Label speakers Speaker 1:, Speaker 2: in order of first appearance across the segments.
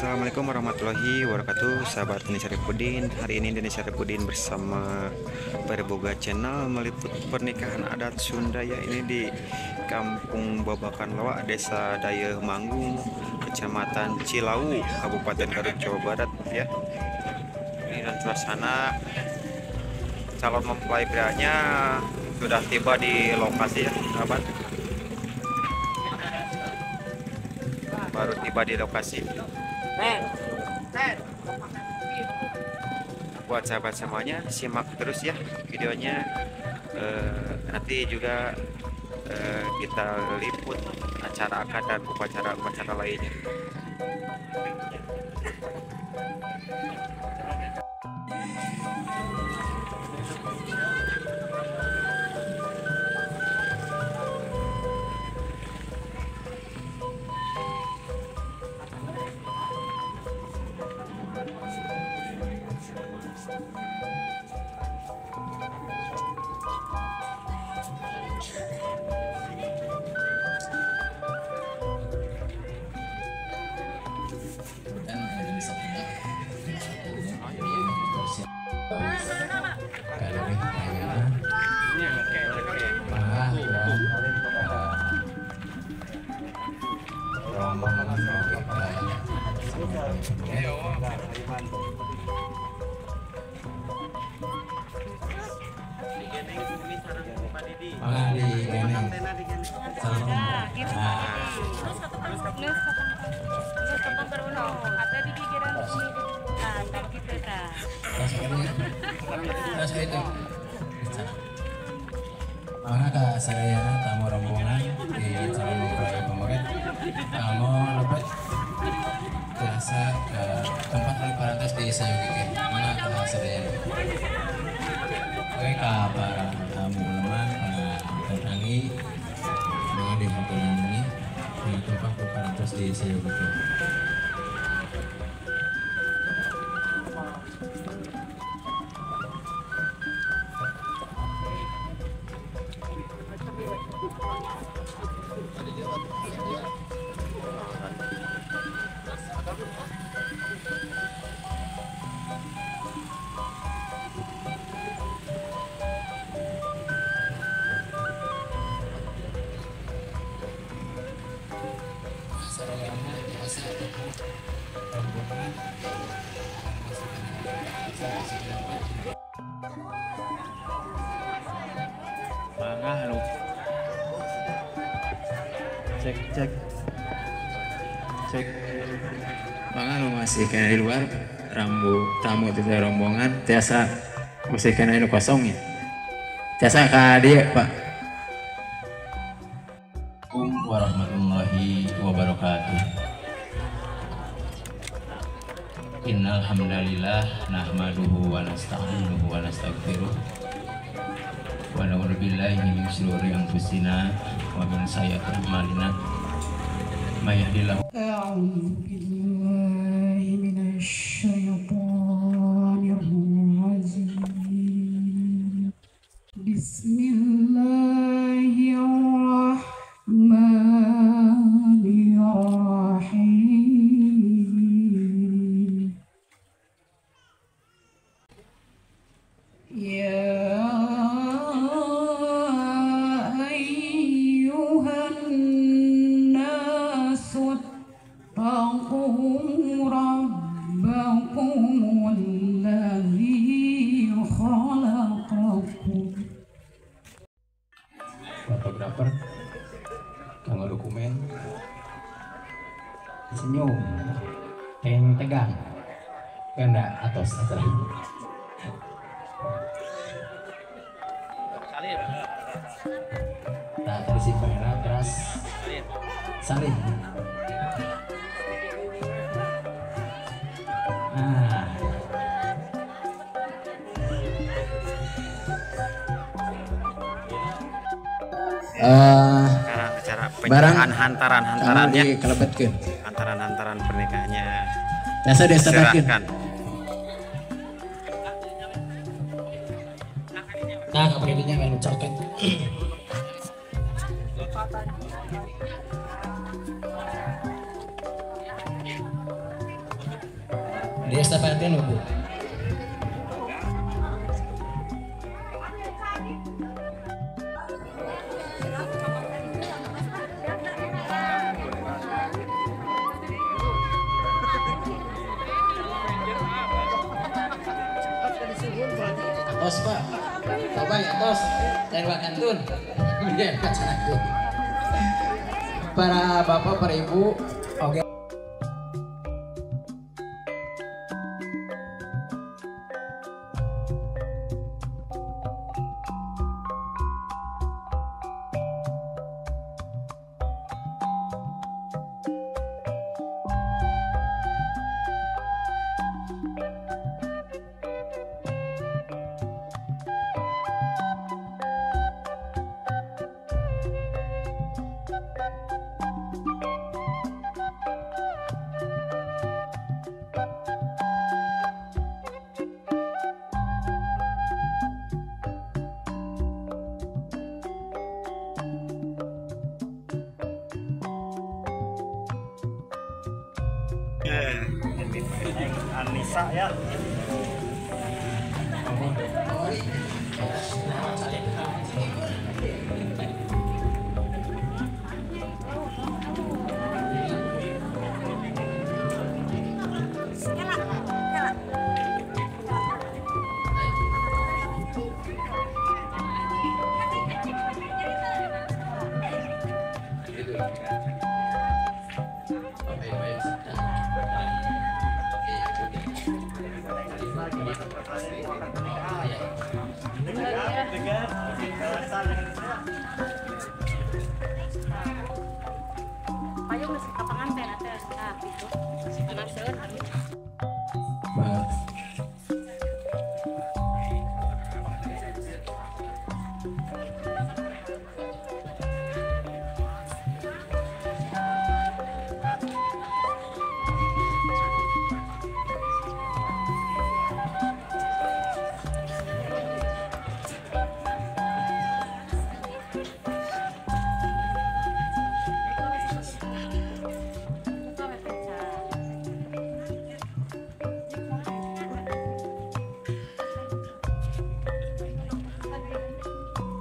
Speaker 1: Assalamualaikum warahmatullahi wabarakatuh, sahabat Deni Saripudin. Hari ini Deni Saripudin bersama Perboga Channel meliput pernikahan adat Sunda ya, ini di Kampung Babakan Loa, Desa Dayeuh Manggung, Kecamatan Cilawu, Kabupaten Garut, Jawa Barat ya. Ini dan suasana calon mempelai prianya sudah tiba di lokasi ya, sahabat. Baru tiba di lokasi. Buat sahabat semuanya, simak terus ya videonya. Nanti juga kita liput acara akad dan upacara-upacara lainnya.
Speaker 2: Maka saya tamu rombongan di calon mempelai pemurid tamu lebet biasa ke tempat parantos di Sayogikeun. Mana sadayana? Oke, ka para tamu uleman para tangi dengan di hotel ini di tempat parantos di Sayogikeun.
Speaker 3: Mangga lu. Cek cek cek.
Speaker 2: Mangga lu masih kena di luar rambu tamu itu rombongan tiasa masih kena itu kosong ya. Tiasa ka dieu, Pak. Assalamualaikum warahmatullahi wabarakatuh. Innal hamdalillah nahmaduhu wa nasta'inuhu wa nastaghfiruh wa na'udzu billahi min syururi anfusina wa min sayyiati a'malina may yahdihillahu.
Speaker 4: A'udzu billahi minasy syaithanir rajim. Bismillahirrahmanirrahim. Ya ayyuhan nasu ittaqu rabbakumul ladzi khalaqakum.
Speaker 2: Fotografer kanggo dokumen senyum yang tegang ganda atos atas. Nah, terus pangeran keras saling. Nah,
Speaker 1: sekarang acara penyerahan hantaran-hantarannya,
Speaker 2: dikelebetkeun.
Speaker 1: Hantaran-hantaran pernikahannya.
Speaker 2: Biasa diserahkeun. Nah, kabarnya kan coket. Di estafetkeun Bu. Atos Pak, coba ya atos, dan wakantun, kemudian para bapak, para ibu, oke.
Speaker 5: Anissa ya.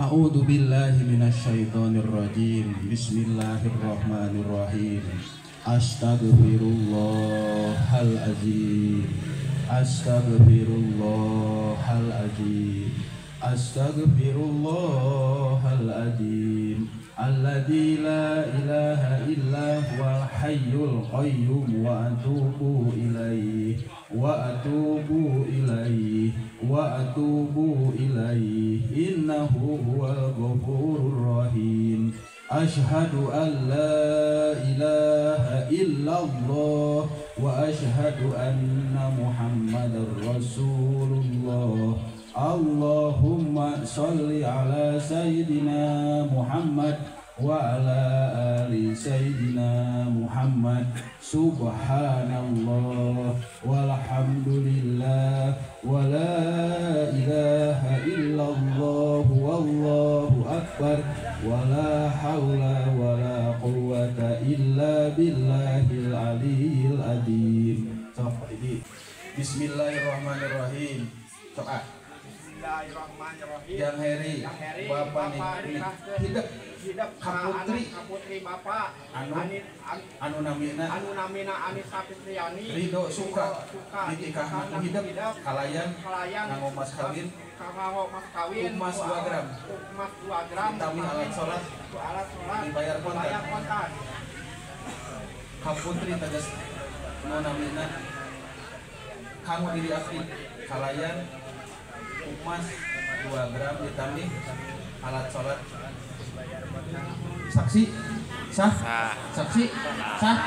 Speaker 6: A'udzu billahi minasyaitonir rajim. Bismillahirrahmanirrahim. Astaghfirullahal azim. Astaghfirullahal azim. Astaghfirullahal azim. Alladzi la ilaha illa huwal hayyul qayyum wa atubu ilaihi wa atubu ilaihi wa atubu ilaihi innahu huwal ghafurur rahim. Ashhadu an la ilaha illallah wa ashhadu anna Muhammadar Rasulullah. Allahumma sholli ala sayyidina Muhammad wa ala ali sayyidina Muhammad. Subhanallah walhamdulillah wa la ilaha illallah wallahu akbar wa la hawla wa la quwwata illa billahil aliyyil azim. Sok ini. Bismillahirrahmanirrahim. Sok ah. Yang Heri, Bapak nih, hidup, Kaputri, Bapak, anu namina, Anissa Fitriani, Ridho Suka, dinikah hidup, kalayan, nganggo mas kawin, emas 2 gram, ditambah alat sholat, dibayar kontan, Kaputri tegas, anu namina, kanggo diri abdi, kalayan, emas 2 gram ditambah alat sholat. Saksi sah, saksi sah,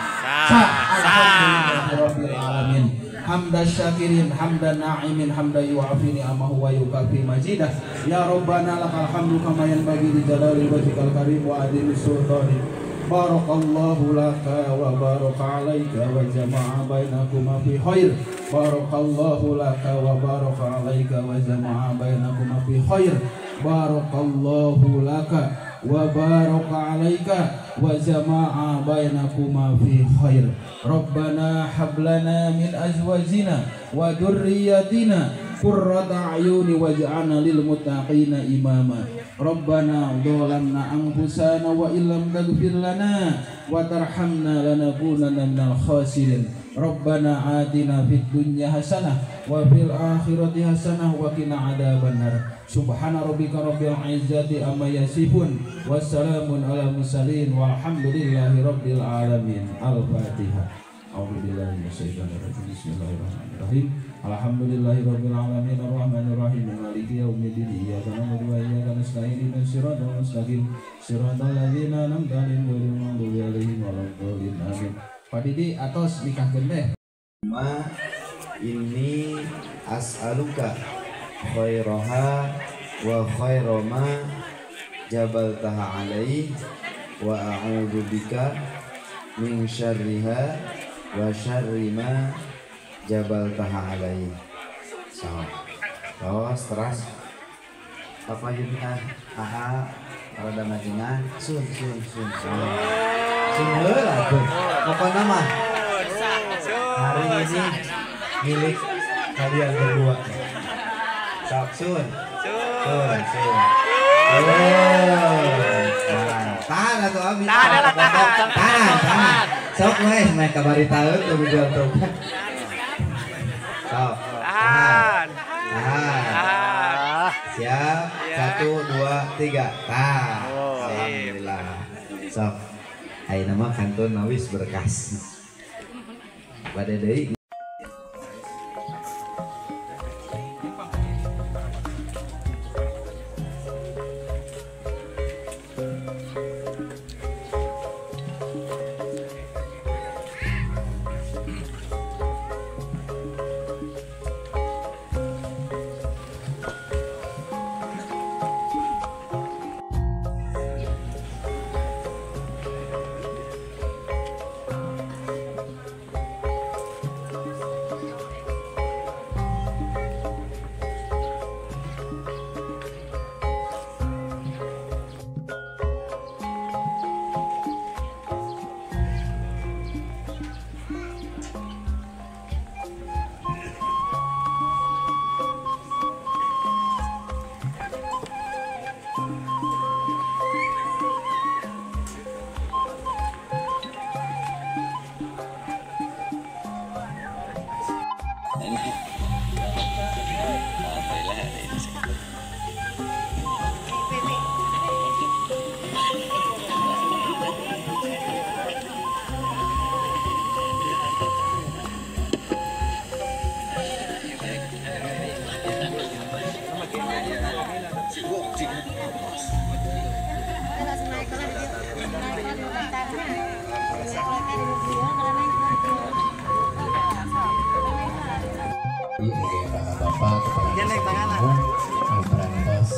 Speaker 6: sah. Alhamdulillahirabbil alamin. Hamda syakirin, hamda na'imin, hamda yu'afini amahu wa yukafi majidah. Ya Rabbana lakal hamdu kama yanbaghi li jalali wajhikal karim wa adimi sultani. Barakallahu laka wa baraka alaika wa jama'a bainakuma fi khair. Barakallahu laka wa baraka alaika wa jama'a bainakuma fi khair. Barakallahu laka wa baraka alaika wa jama'a bainakuma fi khair. Rabbana hab lana min azwajina wa dzurriyyatina qurrata a'yuni waj'alna lil muttaqina imama. Rabbana dzalamna anfusana wa illam taghfir lana wa tarhamna lanakunanna minal khasirin. Rabbana atina fid dunya hasanah wa fil akhirati hasanah wa qina adzabannar. Subhana rabbika rabbil izzati amma yasifun wassalamun ala mursalin walhamdulillahi rabbil alamin. Al-Fatihah. A'udzubillahi minasyaitonir rajim. Bismillahirrahmanirrahim. Alhamdulillahi rabbil alamin arrahmanir rahim maliki yaumiddin iyyaka na'budu wa iyyaka nasta'in ihdinas siratal mustaqim siratal ladzina an'amta 'alaihim ghairil maghdubi 'alaihim waladdallin. Amin. Pak Didi atos nikahkeun teh.
Speaker 5: Ma inni as'aluka khairaha wa khaira ma jabaltaha alaihi wa a'udzu bika min syarriha wa syarri ma jabaltaha alaihi. So, terus apa yun aha rada majingan sun sun sun sun sun heula tuh. Pokoknya mah hari ini milik kalian berdua. Sok sun sun sun. Tahan atau abi? Tahan, tahan, tahan. Sok weh, mereka bari tahu tuh video tuh. Sok, tahan, tahan. Siap, 1, 2, 3, tahan. Alhamdulillah. Sok, ayeuna mah kantun nawis berkas. Bade deui.
Speaker 2: Bapak kepala parantos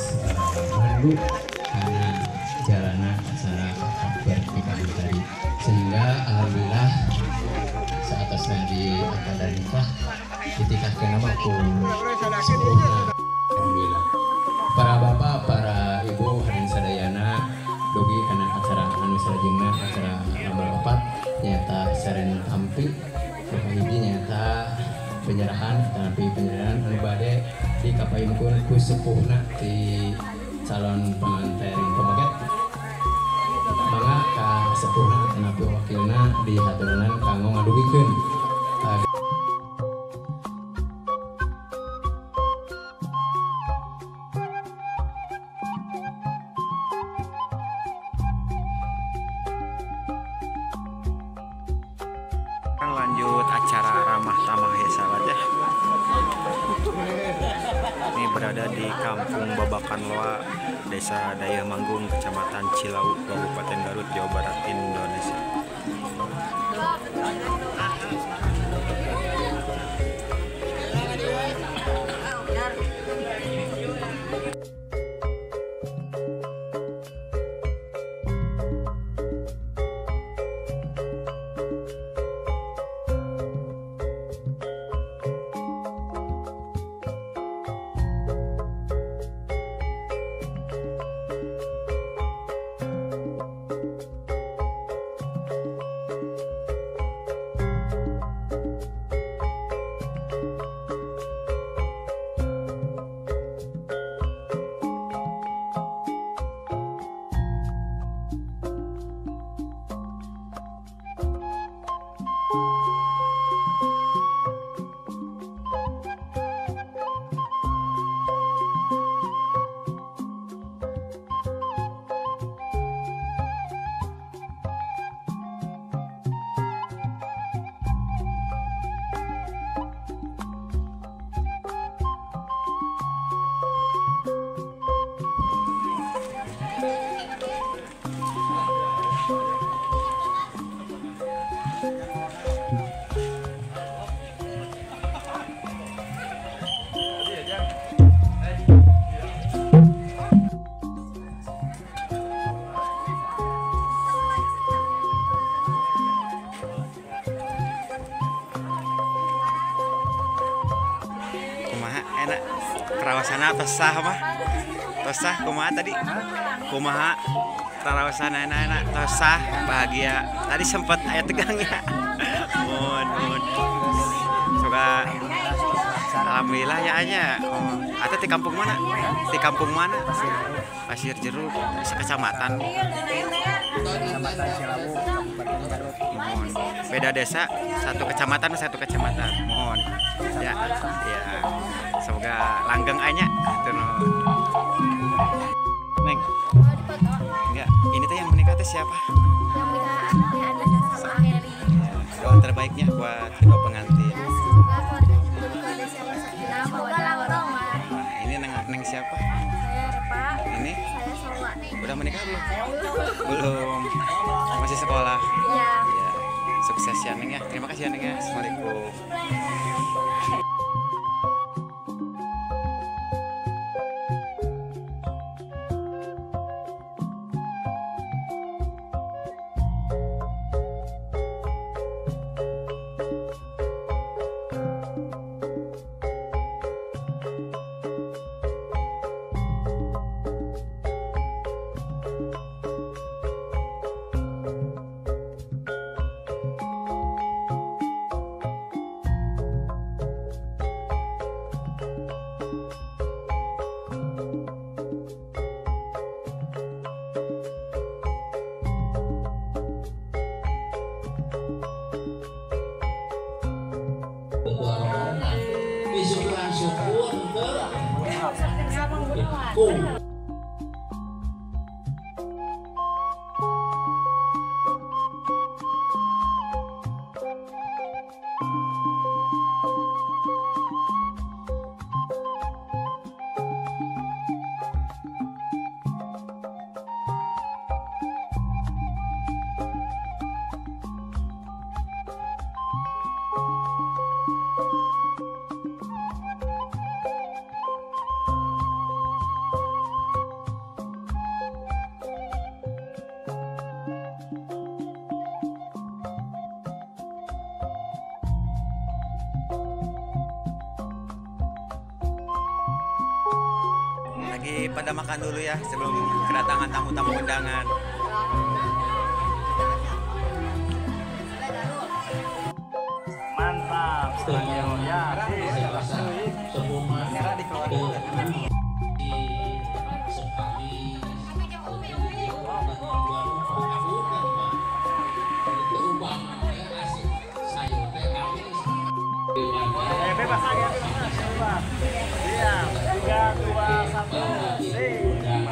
Speaker 2: mandu karena jalana acara pernikahan tadi, sehingga alhamdulillah saat atasna di akad nikah ditikahkeun nama ku sepuhna. Alhamdulillah para bapak, para ibu hadirin sadayana dugi kana acara anu salajengna acara nomor 4 nyaeta saren tampi nu kahiji nyaeta penyerahan tapi penyerahan anu bade dikapayunkeun ku sepuhna ti calon pengantin pemaget. Mangga ka sepuhna atanapi wakilna dihaturanan kanggo ngadugikeun.
Speaker 1: Lanjut acara ramah tamah ya sahabat ya. Ini berada di Kampung Babakan Loa, Desa Dayeuh Manggung, Kecamatan Cilawu, Kabupaten Garut, Jawa Barat, Indonesia. enak Tarawasana tos sah mah. Tos sah kumaha tadi? Kumaha tarawasana enak tos sah bahagia. Tadi sempat aya tegang ya. Mohon mohon. Semoga alhamdulillah ya anya. Oh, atau di kampung mana? Di kampung mana? Pasir Jeruk, kecamatan.
Speaker 7: Kecamatan Cilawu, Kabupaten Garut.
Speaker 1: Mohon. Beda desa, satu kecamatan satu kecamatan. Mohon. Ya, ya. Semoga langgeng anya. Neng. Enggak, ini tuh yang menikah tuh siapa?
Speaker 8: Yang menikah Teh sama Heri.
Speaker 1: Doa terbaiknya buat kedua pengantin.
Speaker 8: Ya, semoga keluarganya keluarga siapa sakinah mawaddah warahmah.
Speaker 1: Nah, ini neng, neng siapa?
Speaker 8: Saya Repa.
Speaker 1: Ini?
Speaker 8: Saya Salwa.
Speaker 1: Udah menikah belum? Belum. Masih sekolah.
Speaker 8: Iya.
Speaker 1: Ya. Sukses ya Neng ya. Terima kasih ya Neng ya. Assalamualaikum.
Speaker 6: Syukur ke
Speaker 1: Lagi pada makan dulu ya sebelum kedatangan tamu-tamu undangan.
Speaker 3: Mantap. Ya. Bebas aja, bebas. Iya, 3, 2, 1.